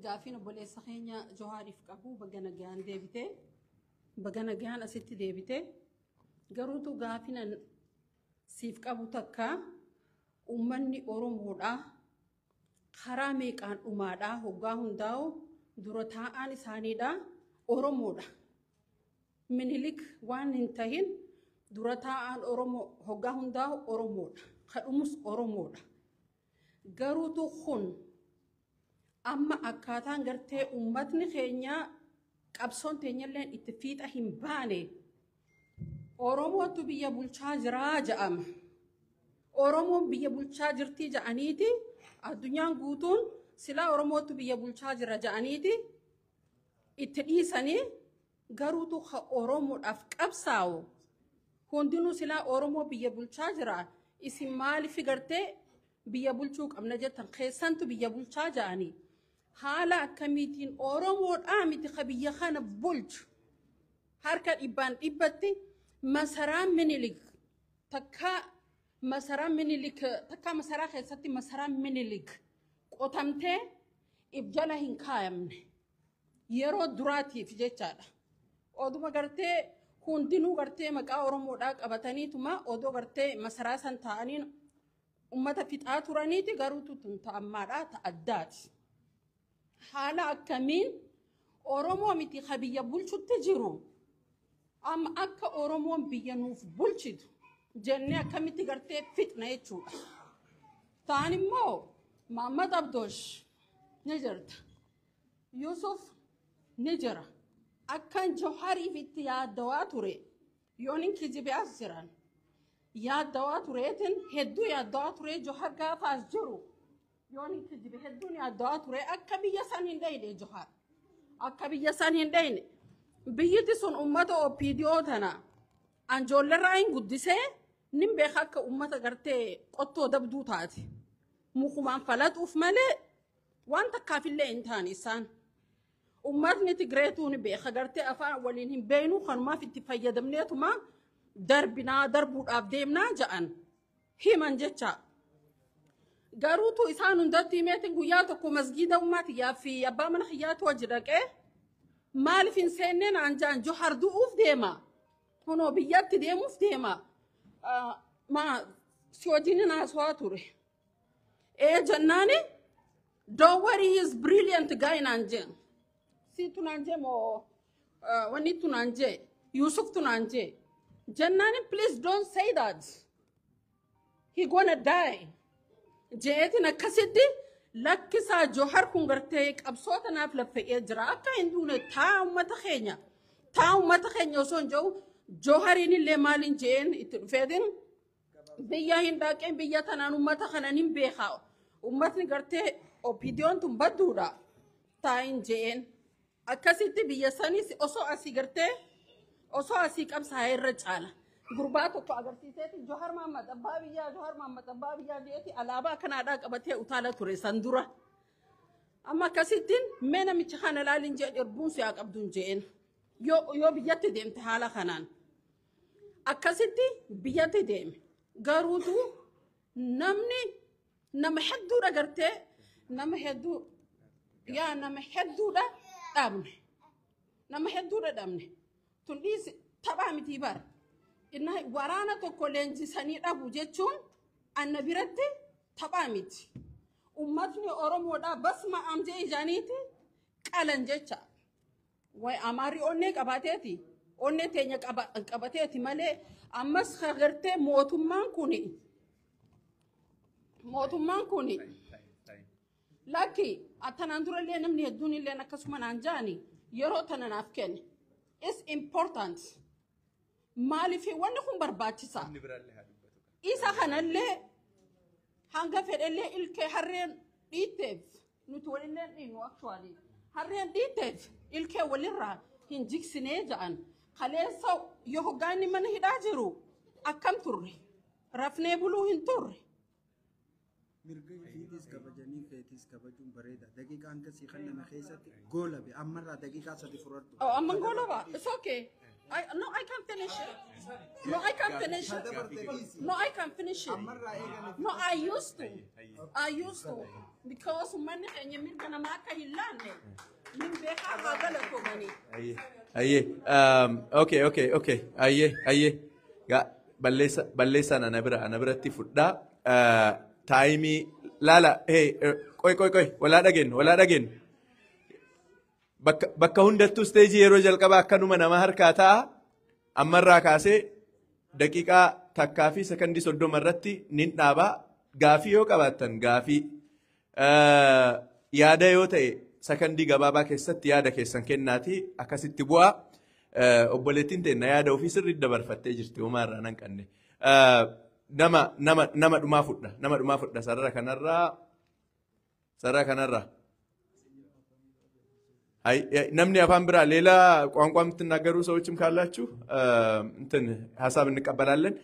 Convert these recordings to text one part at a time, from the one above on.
Gaafiin obboleessa keenya Jawaariif qabu, baga nagaan deebitee, baga nagaan asitti deebitee. Garuutu gaafiin an siif qabu takka, uummanni Oromoodhaa karaa meeqaan dhumaadhaa? Hoggaa hundaa'u dura taa'aan isaaniidha Oromoodha. Minilik waan hin tahin dura taa'aan Oromoo hoggaa hundaa'u Oromoodha. Kadhumus Oromoodha. Garuutu kun amma akkaataan gartee uummatni keenya qabsoon teenyalleen itti fiixa hin baane, Oromootu biyya bulchaa jiraa jedhama. Oromoon biyya bulchaa jirtii jedhaniiti, addunyaan guutuun silaa Oromootu biyya bulchaa jira jedhaniiti itti dhiisanii. Garuutu ka Oromoodhaaf qabsaa'u hundinuu silaa Oromoo biyya bulchaa jira, isin maaliif gartee biyya bulchuu qabna jettan, keessantu biyya bulchaa jedhanii, haala akkamiitiin Oromoodhaa miti ka biyya kana bulchu? Harka dhibbaan dhibbatti masaraan Minilik takka, masaraan Minilik takka, masaraa keessatti masaraan Minilik qotamtee if jala hin kaayamne yeroo duraatiif jechaadha. Oduma gartee hundinuu gartee maqaa Oromoodhaa qabataniituma odoo gartee masaraa san ta'anii ummata fixaa turaniiti, garuutu tun ta'ammaadhaa ta'addaati. Haala akkamiin Oromoo miti ka biyya bulchutti jiru, amma akka Oromoon biyya nuuf bulchitu jennee akkamitti gartee fixna jechuudha. Ta'an immoo Mahammad Abdoosh ni jirta. Yusuf ni jira. Akkan Johariif itti yaaddawaa ture, yoon hin kijibe as jiran. Yaaddawaa tureetin, hedduu yaaddawaa ture Johar gaafa as jiru. Yoon hin kijibe hedduun yaaddawaa ture akka biyya san hin dhayne Johar. Akka biyya san hin dhayne. Biyyiti sun uummata OPDO tana anjoollerraa hin guddisee nin beeka, akka uummata gartee qottoo dabduu taate. Mukumaan falaxuuf malee waan takkaafillee hin taane isaan. Uummatni Tigireetuu ni beeka, gartee afaan waliin hin beeknu, kanumaaf itti fayyadamneetuma darbinaa, darbuudhaaf deemnaa ja'an himan jecha. Garuutu isaan hundatti himeetiin guyyaa tokko masgiida ummaatiyyaa fi abbaa mana kiyyaatu wajji dhaqee, maaliif hin seennee naan ja'an. Johar du'uuf deema. Kunoo biyyatti deemuuf deema. Maa si wajjin haasawaa ture. Ee jennaani, "Don't worry, he is brilliant guy" naan jeen. Siitu naan jee moo wanni tu naan jee, Yusuf tu naan jee. Jennaani, "Please don't say that. He gonna die." Jeetiin akkasitti lakkisaa, Johar kun gartee qabsoo tanaaf laffa'ee jira. Akka hin duune taa uummata keenya. Taa uummata keenya osoo hin jiru Johariin illee maaliin jeen itti dhufeetiin biyya hin dhaqeen, biyya tanaan uummata kanan hin beekaa. Uummatni gartee OPDOn tun badduudha. Taayin jeen. Akkasitti biyya sanis osoo asii gartee osoo asii qabsaa'ee irra caala. Gurbaa tokko agarsiiseeti, Johar Mahammad abbaa biyyaa, Johar Mahammad abbaa biyyaa jeeti alaabaa kanaadhaa qabatee utaala ture san dura. Amma akkasittiin mee namicha kana ilaalin jeen, erbuun si'aa qabduun jeen. Yoo biyyatti deemte haala kanaan. Akkasitti biyyatti deeme. Garuutu namni nama hedduudha gartee, nama hedduu yaa nama hedduudha dhabne. Nama hedduudha dhabne. Tun dhiisi, taphaa mitii bara. Inna waraana tokko leenjisanii dhabu jechuun anna biratti taphaa miti. Uummatni Oromoodhaa basma amjee ijaaniiti qalan jecha. Way Amaarri onnee qabaateeti. Onnee teenya qabateeti malee ammas gartee mootummaan kuni lakki attanaan durallee namni hedduun illee akkasuma naan jaani, yeroo tana naaf kenne. It's important. Maaliif wanni kun barbaachisaa? Inni biraallee haa dubbatu. Isa kanallee hanga fedhellee ilkee harreen dhiitteef nuti walillee dhiinu, actually harreen dhiitteef ilkee walirraa hin jigsinee ja'an. Kaleessa yoo hoggaanni mana hidhaa jiru akkam turre? Rafnee buluu hin turre. Mirga ofiitis kabajanii keetis kabajuun bareeda. Daqiiqaa hanga sii kenname keessatti goolabe, ammarraa daqiiqaa 3 fudhadhu. Oh, amman goolaba. It's okay. No, I can finish it. No, I can finish it. No, I can finish it. No, I used to. I used to. Because uummanni keenya mirga namaa akka hin laanne nin beekaa haa galatoomanii. Ayyee. Okay. Ayyee. Gaa balleessa balleessaan ana biratti fudhaa. Time laala, hey, qoy qoy qoy, walaa dhageenyu, walaa dhageenyu. Bakka hundattuu stage yeroo jalqabaa akkanuma nama harkaa ta'a. Ammarraa kaasee daqiiqaa 1 fi sakandii 30 irratti nin dhaabaa. Gaafii yoo qabaattan gaafii. Yaada yoo ta'e sakandii gabaabaa keessatti yaada keessan kennaati akkasitti bu'aa. Obboleettiin teenna yaada ofii sirriitti dabarfattee jirti, homaa irraa nan qanne. Nama dhumaa fudha. Nama dhumaa fudha sarara kanarraa. Sarara kanarraa. Namni afaan biraa ሌላ ቋንቋ የምትናገሩ ሰዎችም ካላችሁ እንትን ሀሳብ እንቀበላለን።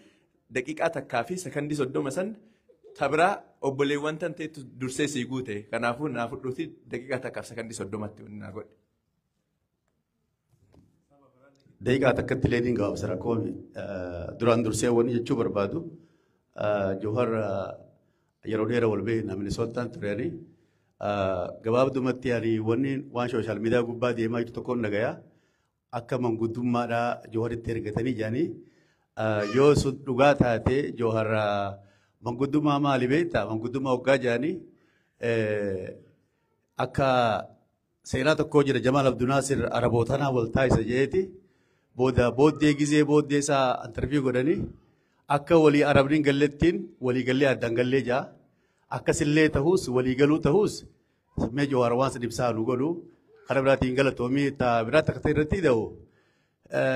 Daqiiqaa 1 fi sakandii 30 san tabraa obboleewwan tan ta'etu dursee sii guute, kanaafuu naa fudhuuti daqiiqaa 1 fi sakandii 30tti naa godhe. Daqiiqaa takkatti illee niin gabaabsa rakkoo. Duraan dursee wanni jechuu barbaadu, Jawhar yeroo dheeraa wal beekna, Minisootaan tureeni. Gabaabdumatti ani wanni waan social media gubbaa deemaa jiru tokkoon dhagayaa, akka manguddummaadhaa Jawharitti ergatanii jiranii. Yoo sun dhugaa taate, Jawhar manguddummaa maali beektaa? Manguddummaa waggaa jedhanii akka seenaa tokkoo jira, Jamaal Abdunaasir Arabootanaa wal taasisa jeeti. Booda booddee gizee booddee isaa interview godhanii akka walii Arabniin gallettiin walii gallee addaan gallee jaa. Akkasillee ta'us, walii galuu ta'us, mee Jawaar waan san ibsaa nu godhu. Kana biraatiin galatoomii biraatti akka ta'e irratti da'u.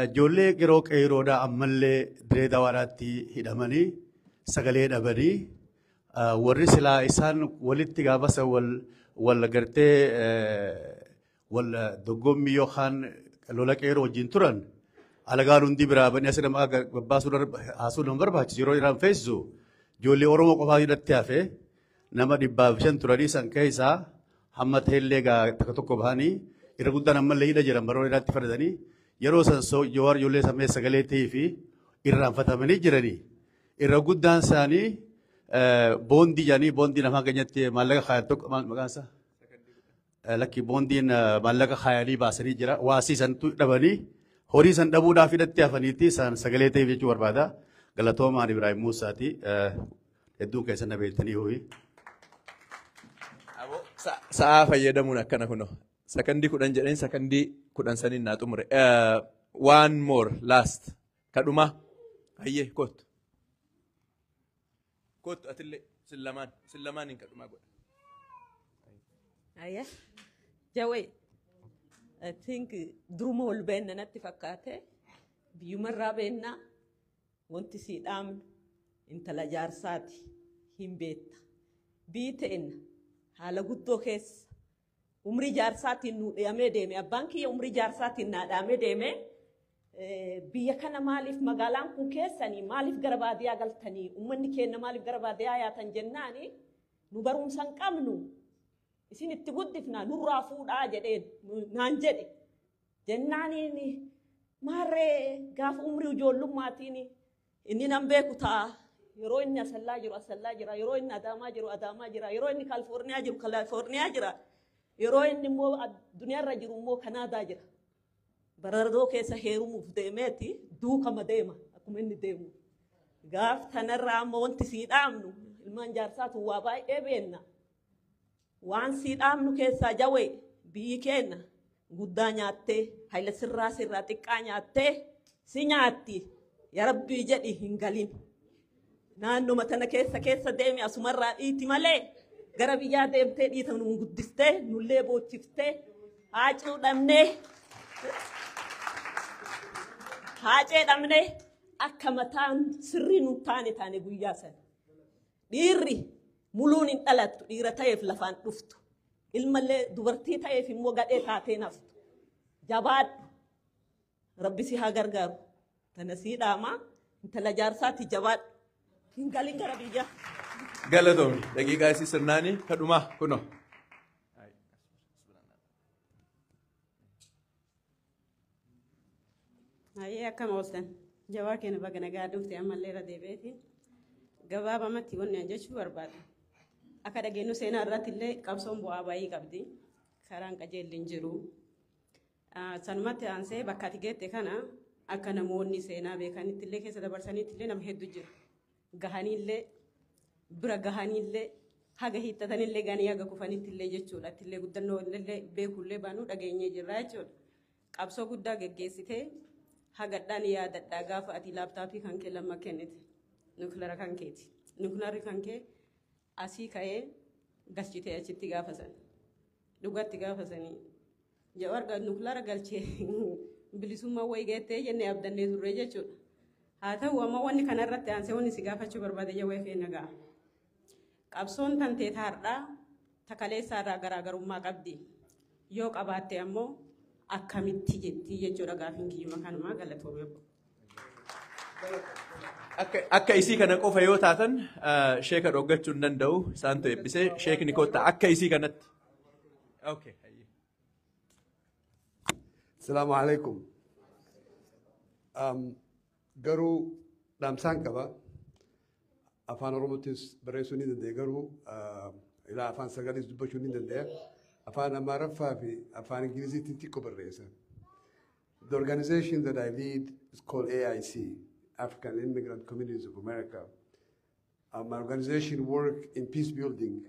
Ijoollee yeroo qeeroodhaa ammallee diree dawaadhaatti hidhamanii sagalee dhabanii, warri silaa isaan walitti gaafasa wal gartee wal dorgommii yookaan lola qeeroo wajjin turan, alagaan hundi biraa banii asii nama babbaasuu haasuu nama barbaachisu yeroo irraan feesisu, ijoollee Oromoo qofaa hidhatti hafe nama 105 turanii, san keessaa hamma ta'ellee takka tokko bahanii irra guddaan ammallee hidha jiran baroota dheeraatti fayyadanii yeroo san Jawaar ijoollee samee sagalee ta'ee fi irraanfatamanii jiranii. Irra guddaan isaanii boondii jedhanii, boondiin afaan keenyatti maallaqa kaayan tokko maal maqaan isaa? Lakki, boondiin maallaqa kaayanii baasanii jira. Waasii santu dhabanii horii san dhabuudhaaf hidhatti hafaniitti isaan sagalee ta'eef jechuu barbaada. Galatoomaan, Ibraahim Muusaati. Hedduun keessan na beektanii ho'i. Sa'aa fayyadamuun akkana kunoo. Sakandii 10 jedheen, sakandii 10 saniin naa xumure. One more last. Kadhuma. Hayyee, kottu. Kottu atillee, sin lamaan hin kadhumaa godha. Ayya. Jawee. I think duruma ol beenna natti fakkaate, biyyumarraa beennaa. Wanti sii dhaamnu, intala jaarsaati hin beetta. Biyyi ta'enna haala guddoo keessa umrii jaarsaatiin nu dhahamee deeme, abbaan kiyya umrii jaarsaatiin naa dhahamee deeme. Biyya kana maaliif, magaalaan kun keessanii maaliif gara baadiyyaa galtanii, uummanni keenya maaliif gara baadiyyaa yaatan jennaani, nu barumsa hin qabnu, isin itti guddifna, nurraa fuudhaa jedheen naan jedhe jennaaniin. Maarree gaafa umrii ijoollummaatiin inni nan beeku ta'a, yeroo inni Asallaa jiru Asallaa jira, yeroo inni Adaamaa jiru Adaamaa jira, yeroo inni Kaalifoorniyaa jiru Kaalifoorniyaa jira, yeroo inni immoo addunyaarra jiru immoo Kanaadaa jira. Baradoo keessa heerumuuf deemeeti duukama deema akkuma inni deemu. Gaaf tanarraa ammoo wanti sii dhaamnu, ilmaan jaarsaatu waa baay'ee beenna. Waan sii dhaamnu keessaa, Jawee, biyyi keenna guddaa nyaattee, Hayila sirraa sirraa xiqqaa nyaattee si nyaatti, yaa Rabbii jedhi hin galin. Naannoma tana keessa keessa deemi, asumarraa dhiiti malee gara biyyaa deemtee dhiita nu guddistee nullee boochiftee haacuu dhabnee, haacee dhabnee, akka mataan sirrii nun taane taane guyyaa sana. Dhiirri muluun hin dhalattu, dhiira ta'eef lafaan dhuftu. Ilmallee dubartii ta'eef immoo gadhee taatee naftu. Jabaadhu. Rabbi si haa gargaaru. Tana sii dhaamaa, intala jaarsaati, jabaadhu. Hin galin gara biyyaa. Galatoomi, daqiiqaa isii sirnaanii kadhumaa kunoo. Hayyee, akkam ooltan? Jawaa keenya, baga nagaa dhufte. Ammallee irra deebi'eeti. Gabaabamatti wanni an jechuu barbaadu. Akka dhageenyu seenaa irratti illee qabsoon bu'aa baay'ee qabdi. Karaan qajeelli hin jiru. Sanumatti aansee bakka ati geette kana akka namoonni seenaa beekanitti illee keessa dabarsanitti illee nama hedduu jira. Gahaniillee bira gahaniillee haga hiixatanillee ganii haga kufanitti illee jechuudha. Ittillee guddannoo illee beekullee baanuu dhageenyee jirra jechuudha. Qabsoo guddaa geggeessitee hagadhaan yaadadhaa gaafa ati laptopii kan kee lama kennite nuclear kan keeti. Nuclearri kan kee asii ka'ee galchitee achitti gaafa san. Dhugatti gaafa sanii. Jawar nuclear galchee bilisummaa wayii geettee jennee abdannee turre jechuudha. Haa ta'u, amma wanni kanarratti aansee wanni si gaafachuu barbaade, jawwee keenya ga'a. Qabsoon tantee taardhaa takaleessaarraa garaagarummaa qabdi. Yoo qabaatte ammoo akkamitti jetti jechuudha gaafiin kiyyuma kanumaa, galatoomee. Akka isii kana qofa yoo taatan sheeka dhoggachuu hin danda'u. Isaantu eebbisee sheekni kottaa akka isii kanatti. Okay. Salaamu alaikum. Garuu dhaamsaan qaba. Afaan Oromootis barreessuu ni dandeenya, garuu ilaa afaan sagalees dubbachuu ni dandeenya. Afaan Amaaraffaa fi afaan Ingiliziitiin xiqqoo barreessa. The organization that I lead is called AIC, African Immigrant Communities of America. My organization work in peace building.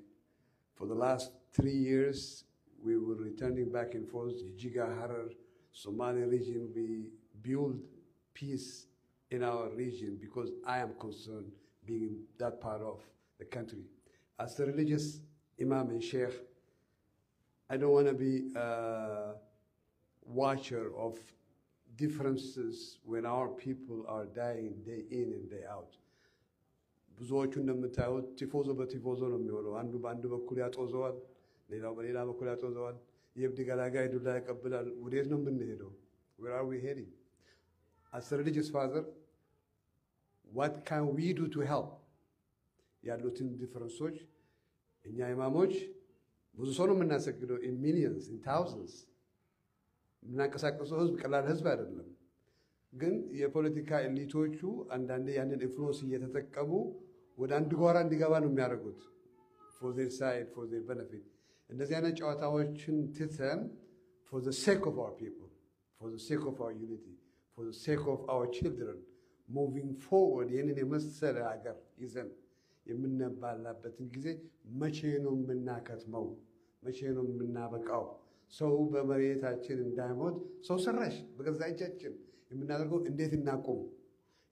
For the last 3 years, we were returning back and forth, Jijiga, Harar, Somali region. We build peace in our region because I am concerned being in that part of the country. As a religious imam and sheikh, I don't want to be a watcher of differences when our people are dying day in and day out. ብዙዎቹ እንደምታዩት ቲፎዞ በቲፎዞ ነው የሚሆነው። አንዱ በአንዱ በኩል ያጦዘዋል፣ ሌላው በሌላ በኩል ያጦዘዋል። የእብድ ገላጋይ ዱላ ያቀብላል። ወዴት ነው የምንሄደው? Where are we heading? As a religious father, what can we do to help? ያሉትን difference ኦች እኛ ኢማሞች ብዙ ሰው ነው የምናሰግደው፣ in millions, in thousands የምናንቀሳቀሰው ህዝብ ቀላል ህዝብ አይደለም። ግን የፖለቲካ elite ኦቹ አንዳንዴ ያንን influence እየተጠቀሙ ወደ አንድ ጎራ እንዲገባ ነው የሚያደርጉት for their side, for their benefit። እንደዚህ አይነት ጨዋታዎችን ትተን for the sake of our people, for the sake of our unity, for the sake of our children moving forward፣ ይህንን የመሰለ ሀገር ይዘን የምንባላበትን ጊዜ መቼ ነው የምናከትመው? መቼ ነው የምናበቃው? ሰው በመሬታችን እንዳይሞት ሰው ሰራሽ በገዛ እጃችን የምናደርገው እንዴት እናቁም?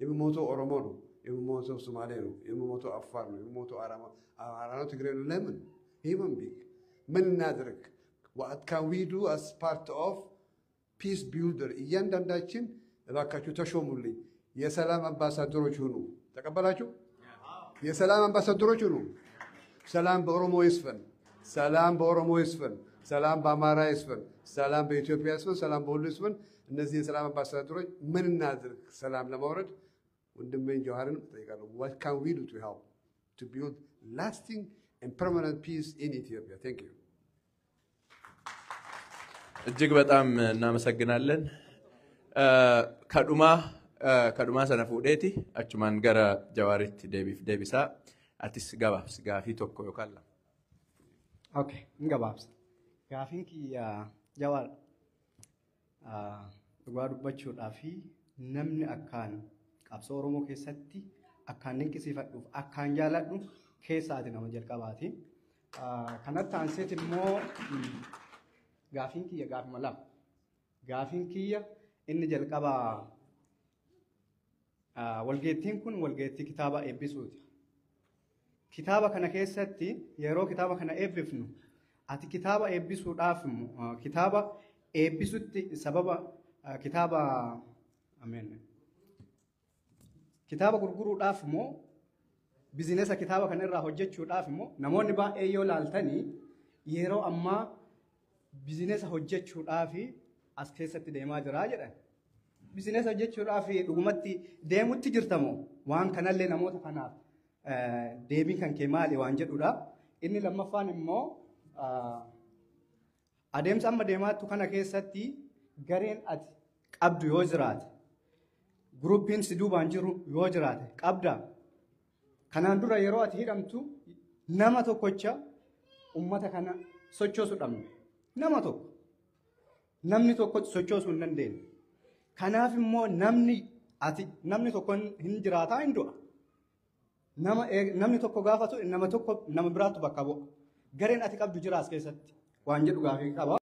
የሚሞተው ኦሮሞ ነው፣ የሚሞተው ሶማሌ ነው፣ የሚሞተው አፋር ነው፣ የሚሞተው አማራ ነው፣ ትግሬ ነው። ለምን human being ምን እናድርግ? What can we do as part of peace builder? እያንዳንዳችን እባካችሁ ተሾሙልኝ፣ የሰላም አምባሳደሮች ሁኑ። ተቀበላችሁ? የሰላም አምባሳደሮች ሁኑ። ሰላም በኦሮሞ ይስፈን፣ ሰላም በኦሮሞ ይስፈን፣ ሰላም በአማራ ይስፈን፣ ሰላም በኢትዮጵያ ይስፈን፣ ሰላም በሁሉ ይስፈን። እነዚህ የሰላም አምባሳደሮች ምን እናድርግ ሰላም ለማውረድ? ወንድሜን ጀዋርን እጠይቃለሁ። What can we do to help to build lasting and permanent peace in Ethiopia? Thank you. እጅግ በጣም እናመሰግናለን። Kadhumaa sana fuudheeti achumaan gara Jawaaritti deebiif deebisaa. Atis gabaabsi, gaafii tokko yookaan lama. Okay, hin gabaabsa. Gaafiin kiyya, Jawaar, dhugaa dubbachuudhaa fi namni akkaan qabsoo Oromoo keessatti akkaan dinqisiifadhuuf akkaan jaaladhu keessaati nama jalqabaati. Kanatti aanseet immoo gaafiin kiyya gaafuma lama. Gaafiin kiyya inni jalqabaa, walgeettiin kun walgeettii kitaaba eebbisuuti. Kitaaba kana keessatti yeroo kitaaba kana eebbifnu ati kitaaba eebbisuudhaaf kitaaba eebbisutti sababa kitaaba, ameen, kitaaba gurguruudhaaf immoo business kitaaba kana irraa hojjechuudhaaf immoo namoonni baay'ee yoo laaltanii yeroo ammaa business hojjechuudhaaf as keessatti deemaa jira jedhan. Business hojjechuudhaaf dhugumatti deemutti jirtamoo waan kanallee namoota kanaaf deebiin kan kee maali waan jedhudha. Inni lammaffaan immoo, adeemsa amma deemaattu kana keessatti gareen ati qabdu yoo jiraate Groupiin si duubaan jiru yoo jiraate qabdaa. Kanaan dura yeroo ati hidhamtu nama tokkocha ummata kana sochoosu dhabne. Nama tokko. Namni tokko sochoosuu hin dandeenye. Kanaaf immoo namni ati namni tokko hin jiraataa hin du'a. Nama namni tokko gaafatu nama tokko nama biraatu bakka bu'a. Gareen ati qabdu jira as keessatti waan jedhu gaafii qaba.